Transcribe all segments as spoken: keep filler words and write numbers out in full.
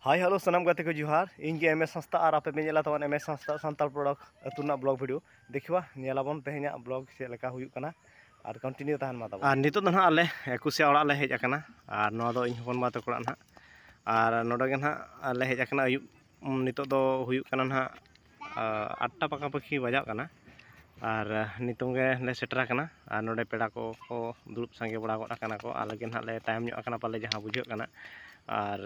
Hi hello ᱥᱟᱱᱟᱢ ᱜᱟᱛᱮ ᱠᱚ ᱡᱚᱦᱟᱨ, ᱤᱧ ᱜᱮ ᱮᱢ ᱮᱥ ᱦᱟᱸᱥᱫᱟ ᱟᱨ ᱟᱯᱮ ᱯᱮ ᱧᱮᱞᱟ ᱛᱟᱵᱚᱱ ᱮᱢ ᱮᱥ ᱦᱟᱸᱥᱫᱟ ᱥᱟᱱᱛᱟᱲ ᱯᱨᱚᱰᱟᱠᱴ ᱟᱹᱛᱩ ᱨᱮᱱᱟᱜ ᱵᱞᱚᱜ ᱵᱷᱤᱰᱤᱭᱳ᱾ ᱫᱮᱠᱷᱤᱵᱟ ᱧᱮᱞᱟᱵᱚᱱ ᱛᱮᱦᱮᱧᱟᱜ ᱵᱞᱚᱜ ᱪᱮᱫ ᱞᱮᱠᱟ ᱦᱩᱭᱩᱜ ᱠᱟᱱᱟ ᱟᱨ ᱠᱚᱱᱴᱤᱱᱤᱭᱩ ᱛᱟᱦᱮᱱ ᱢᱟ ᱛᱟᱵᱚᱱ᱾ ᱟᱨ ᱱᱤᱛᱚᱜ ᱫᱚ ᱱᱟᱦᱟᱜ ᱟᱞᱮ ᱮᱠᱩᱥᱤᱭᱟ ᱚᱲᱟᱜ ᱞᱮ ᱦᱮᱡ ᱟᱠᱟᱱᱟ᱾ ᱟᱨ ᱱᱚᱣᱟ ᱫᱚ ᱤᱧ ᱦᱚᱯᱚᱱ ᱵᱟ ᱛᱟᱠᱚ ᱚᱲᱟᱜ ᱱᱟᱦᱟᱜ᱾ ᱟᱨ ᱱᱚᱰᱮ ᱜᱮ ᱱᱟᱦᱟᱜ ᱞᱮ ᱦᱮᱡ ᱟᱠᱟᱱᱟ ᱟᱹᱭᱩᱵ᱾ ᱩᱢ, ᱱᱤᱛᱚᱜ ᱫᱚ ᱦᱩᱭᱩᱜ ᱠᱟᱱᱟ ᱱᱟᱦᱟᱜ, ᱟ, ᱟᱴᱴᱟ ᱯᱟᱠᱟᱯᱟᱠᱤ ᱵᱟᱡᱟᱜ ᱠᱟᱱᱟ᱾ ᱟᱨ ᱱᱤᱛᱚᱝ ᱜᱮ ᱞᱮ ᱥᱮᱴᱮᱨ ᱟᱠᱟᱱᱟ᱾ ᱟᱨ ᱱᱚᱰᱮ ᱯᱮᱲᱟ ᱠᱚ ᱠᱚ ᱫᱩᱲᱩᱵ ᱥᱟᱸᱜᱮ ᱵᱟᱲᱟ ᱜᱚᱫ ᱟᱠᱟᱱᱟ ᱠᱚ᱾ ᱟᱞᱮ ᱜᱮ ᱱᱟᱦᱟᱜ ᱞᱮ ᱛᱟᱭᱚᱢ ᱧᱚᱜ ᱟᱠᱟᱱᱟ ᱯᱟᱞᱮ, ᱡᱟᱦᱟᱸ ᱵᱩᱡᱷᱟᱹᱜ ᱠᱟᱱᱟ᱾ ᱟᱨ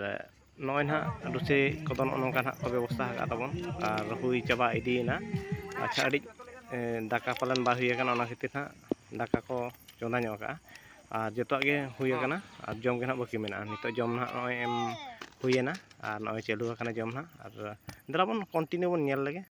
ᱱᱚᱜᱼᱚᱭ ᱱᱟᱦᱟᱜ ᱞᱩᱪᱤ ᱠᱚᱫᱚ ᱱᱚᱜᱼᱚ ᱱᱚᱝᱠᱟ ᱱᱟᱦᱟᱜ ᱠᱚ ᱵᱮᱵᱚᱥᱛᱷᱟ ᱟᱠᱟᱫ ᱛᱟᱵᱚᱱ᱾ ᱟᱨ ᱦᱩᱭ ᱪᱟᱵᱟ ᱤᱫᱤᱭᱮᱱᱟ᱾ ᱟᱪᱪᱷᱟ, ᱟᱹᱰᱤ, ᱮ, ᱫᱟᱠᱟ ᱯᱟᱞᱮᱱ ᱵᱟᱭ ᱦᱩᱭ ᱟᱠᱟᱱᱟ, ᱚᱱᱟ ᱠᱷᱟᱹᱛᱤᱨ ᱱᱟᱦᱟᱜ ᱫᱟᱠᱟ ᱠᱚ ᱪᱚᱸᱫᱟ ᱧᱚᱜ ᱟᱠᱟᱫᱼᱟ᱾ ᱟᱨ ᱡᱚᱛᱚᱣᱟᱜ ᱜᱮ ᱦᱩᱭ ᱟᱠᱟᱱᱟ, ᱟᱨ ᱡᱚᱢ ᱜᱮ ᱱᱟᱦᱟᱜ ᱵᱟᱹᱠᱤ ᱢᱮᱱᱟᱜᱼᱟ᱾ ᱱᱤᱛᱚᱜ ᱡᱚᱢ ᱱᱟᱦᱟᱜ ᱱᱚᱜᱼᱚᱭ ᱮᱢ ᱦᱩᱭᱮᱱᱟ, ᱟᱨ ᱱᱚᱜᱼᱚᱭ ᱪᱟᱹᱞᱩ ᱟᱠᱟᱱᱟ ᱡᱚᱢ ᱱᱟᱦᱟᱜ᱾ ᱟᱨ ᱫᱮᱞᱟ ᱵᱚᱱ ᱠᱚᱱᱴᱤᱱᱤᱭᱩ ᱵᱚᱱ ᱧᱮᱞ ᱞᱮᱜᱮ᱾